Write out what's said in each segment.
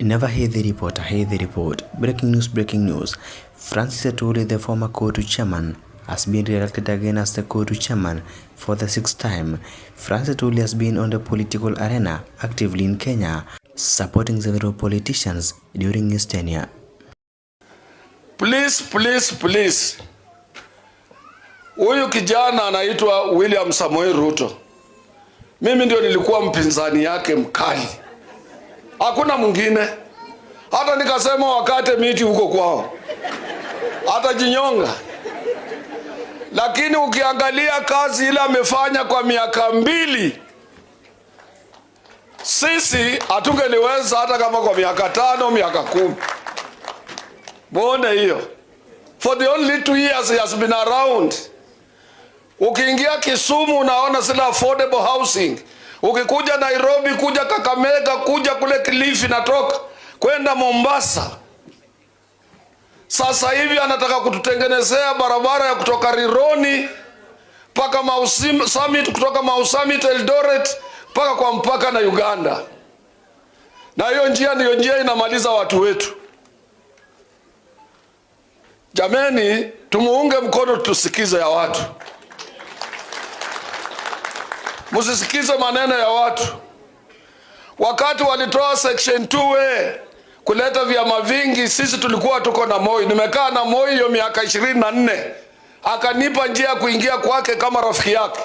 Never hear the report, hear the report. Breaking news, breaking news. Francis Atwoli, the former COTU chairman, has been re-elected again as the COTU chairman for the sixth time. Francis Atwoli has been on the political arena actively in Kenya, supporting several politicians during his tenure. Please, please, please. Huyu kijana anaitwa William Samoei Ruto. Mimi ndio nilikuwa mpinzani yake mkali, hakuna mwingine. Hata nikasema wakate miti huko kwao, atajinyonga. Lakini ukiangalia kazi ile amefanya kwa miaka 2, sisi hatungeliweza hata kama kwa miaka 5, miaka 10. Muone hiyo, for the only 2 years he has been around. Ukiingia Kisumu unaona zile affordable housing. Ukikuja Nairobi, kuja Kakamega, kuja kule Kilifi, natoka kwenda Mombasa. Sasa hivi anataka kututengenezea barabara ya kutoka Rironi mpaka Mau Summit, kutoka Mau Summit Eldoret mpaka kwa mpaka na Uganda, na hiyo njia ndiyo njia inamaliza watu wetu. Jameni, tumuunge mkono, tusikize ya watu, msisikize maneno ya watu. Wakati walitoa section 2A kuleta vyama vingi, sisi tulikuwa tuko na Moi. Nimekaa na Moi hiyo miaka 24, akanipa njia ya kuingia kwake kama rafiki yake,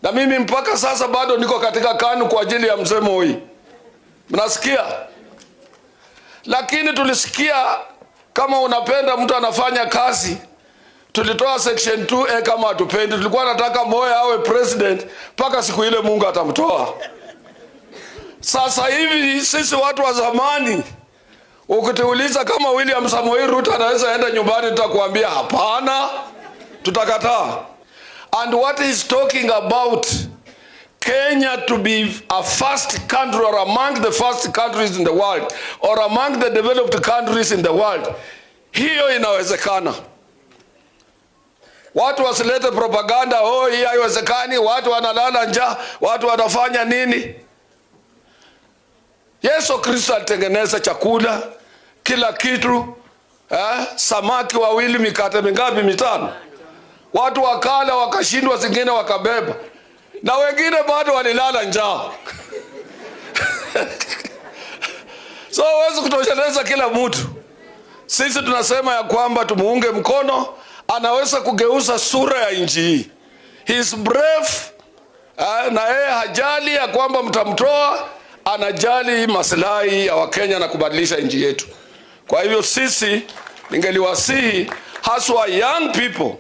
na mimi mpaka sasa bado niko katika KANU kwa ajili ya mzee Moi. Mnasikia? Lakini tulisikia kama unapenda mtu anafanya kazi, tulitoa section 2A kama hatupendi. Tulikuwa nataka Moi awe president mpaka siku ile Mungu atamtoa. Sasa hivi sisi watu wa zamani, ukituuliza kama William Samoei Ruto anaweza enda nyumbani, tutakuambia hapana, tutakataa. And what he's talking about, Kenya to be a first country or among the first countries in the world or among the developed countries in the world, hiyo inawezekana. Watu wasilete propaganda, "Oh, hii haiwezekani, watu wanalala njaa, watu wanafanya nini?" Yesu Kristo alitengeneza chakula, kila kitu, eh? Samaki wawili, mikate mingapi? Mitano. Watu wakala wakashindwa, zingine wakabeba, na wengine bado walilala njaa. So huwezi kutosheleza kila mtu. Sisi tunasema ya kwamba tumuunge mkono, anaweza kugeuza sura ya nchi hii. He is brave, na yeye hajali ya kwamba mtamtoa, anajali maslahi ya Wakenya na kubadilisha nchi yetu. Kwa hivyo sisi ningeliwasihi haswa young people,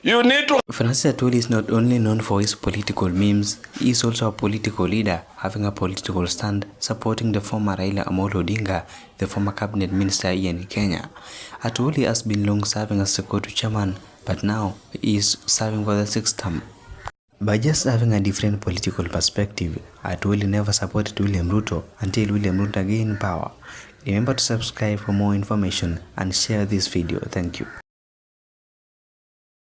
you need to Francis Atwoli is not only known for his political memes, he is also a political leader, having a political stand supporting the former Raila Amolo Odinga, the former cabinet minister here in Kenya. Atwoli has been long serving as the COTU chairman, but now he is serving for the sixth term. By just having a different political perspective, Atwoli never supported William Ruto until William Ruto gained power. Remember to subscribe for more information and share this video. Thank you.